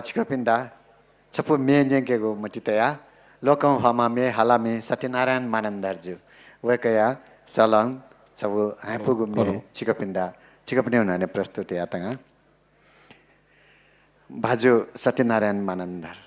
चिकपिन्दा छपु मेन्जेंकेको मचितया लोकौं हमामे हालामे सत्यनारायण मानन्दरजु वेकया सलं छबु हापुगुमे चिकपिन्दा चिकपिने हुनाने प्रस्तुति आतंगा भाजु सत्यनारायण मानन्दर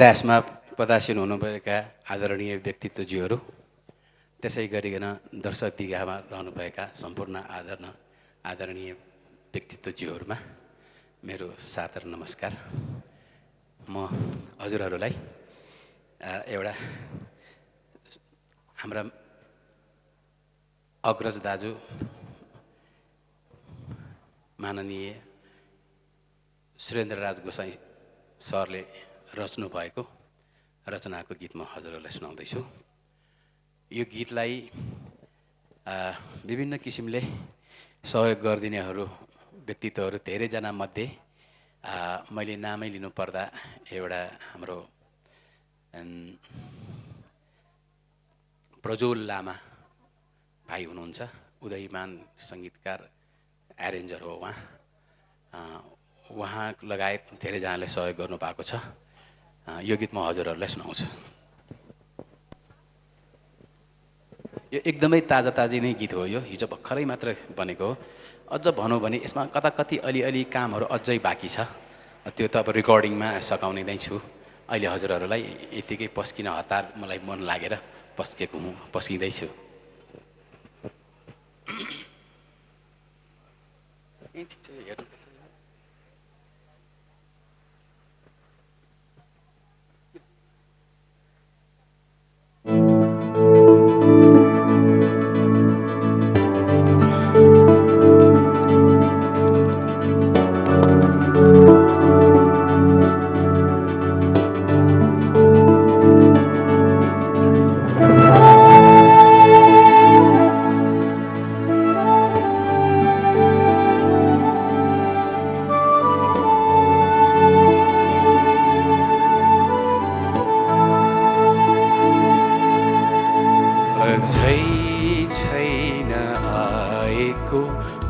दासमा पदासीन हुनुभएका आदरणीय व्यक्तित्वज्यूहरू त्यसै गरिकन दर्शक दिगामा रहनुभएका सम्पूर्ण आदरणीय व्यक्तित्वज्यूहरूमा मेरो सादर नमस्कार। म हजुरहरूलाई एउटा हाम्रा अग्रज दाजु माननीय सुरेन्द्रराज गोसाई सरले रच्नु भएको रचनाको गीत म हजुरहरूलाई सुनाउँदैछु। यो गीतलाई विभिन्न किसिमले सहयोग गरिदिनेहरू व्यक्तित्वहरू धेरैजना मध्ये मैले नामै लिनु पर्दा एउटा हाम्रो प्रज्वल लामा भाइ हुनुहुन्छ, उदयमान सङ्गीतकार एरेन्जर हो उहाँ लगायत धेरैजनाले सहयोग गर्नु भएको छ। यो गीत म हजुरहरूलाई सुनाउँछु। यो एकदमै ताजा नै गीत हो। यो हिजो भर्खरै मात्र बनेको हो। अझ भनौँ भने यसमा कति अलिअलि कामहरू अझै बाँकी छ। त्यो त अब रेकर्डिङमा सघाउने नै छु। अहिले हजुरहरूलाई यतिकै पस्किन हतार मलाई मन लागेर पस्किँदैछु।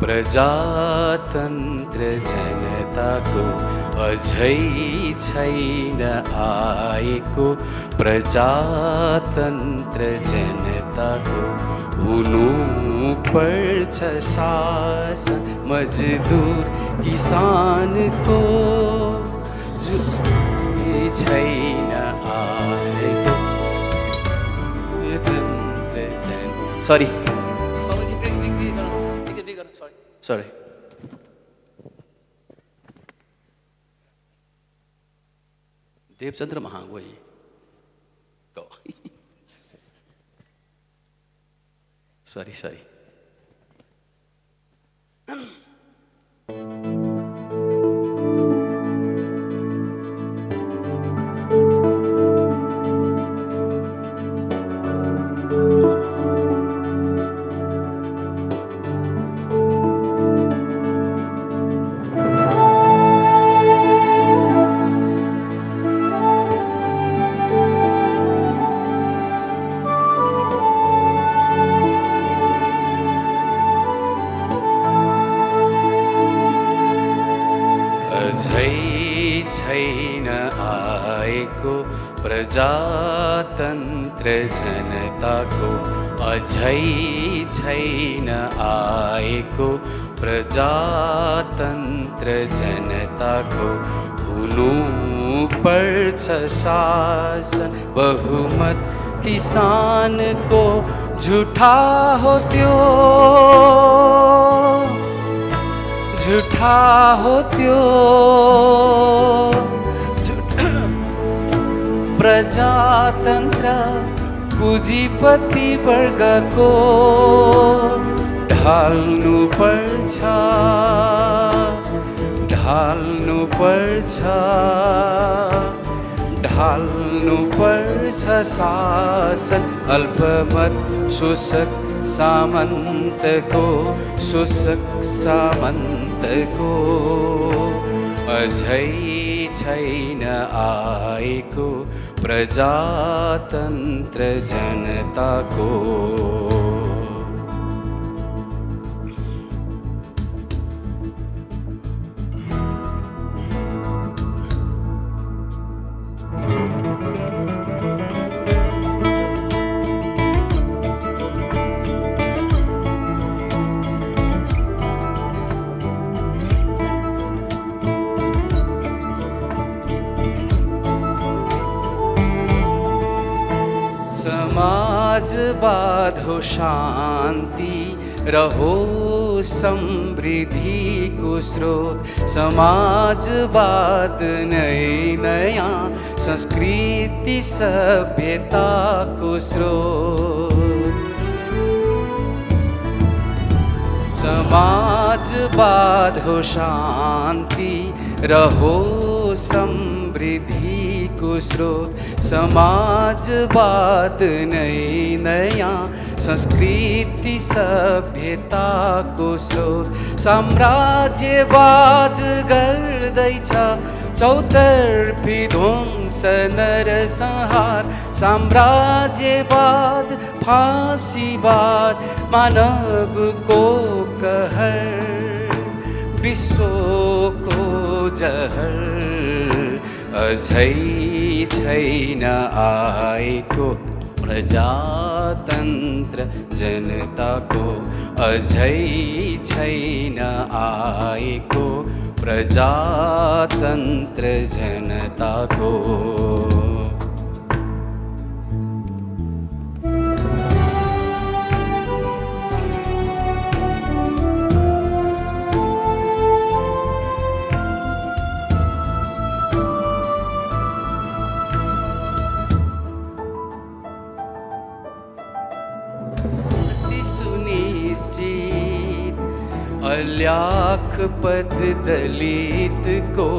प्रजातन्त्र जनताको अझै छैन आएको, प्रजातन्त्र जनताको हुनु पर्छ शासन मजदुर किसानको, छैन आएको सरी Sorry. देवचंद्र महागोई sorry. छैन आएको प्रजातन्त्र जनताको, अझै छैन आएको प्रजातन्त्र जनताको हुनु पर्छ शासन बहुमत किसानको, झुठा हो त्यो झुठा हो त्यो प्रजातन्त्र पुँजीपति वर्गको ढाल्नु पर्छ ढाल्नु पर्छ ढाल्नु पर्छ शासन अल्पमत शोषक सामन्तको अझै छैन आएको प्रजातन्त्र जनताको समाजवाद हो शान्ति रहो समृद्धिको स्रोत समाजवाद नै नयाँ संस्कृति सभ्यताको स्रोत समाजवाद हो शान्ति रहो समृद्धिको स्रोत समाजवाद नै नयाँ संस्कृति सभ्यताको स्रोत साम्राज्यवाद गर्दैछ चौतर्फी ध्वंस नरसंहार साम्राज्यवाद फाँसीवाद मानवको कहर विश्वको जहर अझै छैन आएको प्रजातन्त्र जनताको अझै छैन आएको प्रजातन्त्र जनताको अल्याखपत दलित को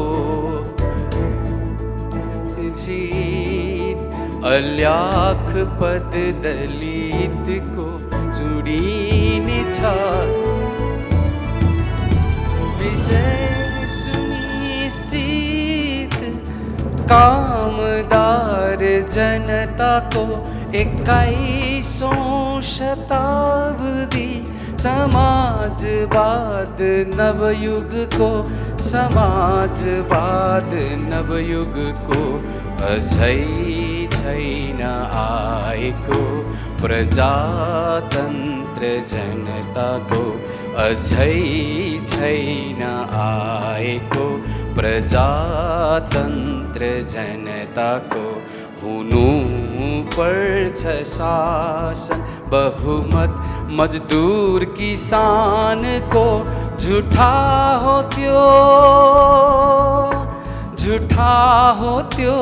जीत अल्याखपत दलित को जुडिनेछ विजय सुनिश्चित कामदार जनताको 21औं शताब्दी समाजवाद नवयुगको समाजवाद नवयुगको अझै छैन आएको प्रजातन्त्र जनताको अझै छैन आएको प्रजातन्त्र जनताको हुनु पर्छ शासन बहुमत मजदूर किसान को झूठा हो त्यो झूठा हो त्यो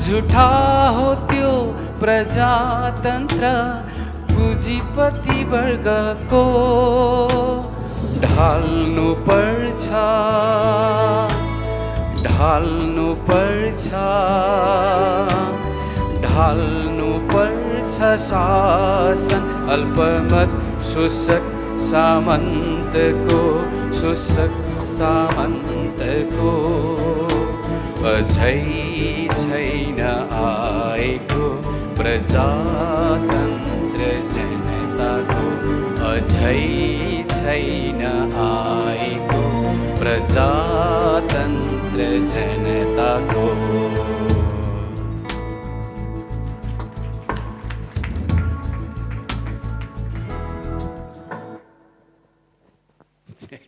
झूठा हो त्यो प्रजातन्त्र पुँजीपति वर्गको ढाल्नु पर्छ ढाल्नु पर्छ ढाल्नु पर्छ शासन अल्पमत शोषक सामन्तको अझै छैन आएको प्रजातन्त्र जनताको अझै छैन आएको प्रजातन्त्र जनताको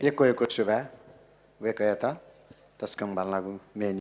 eko syvä vekayata taskam balnagu meni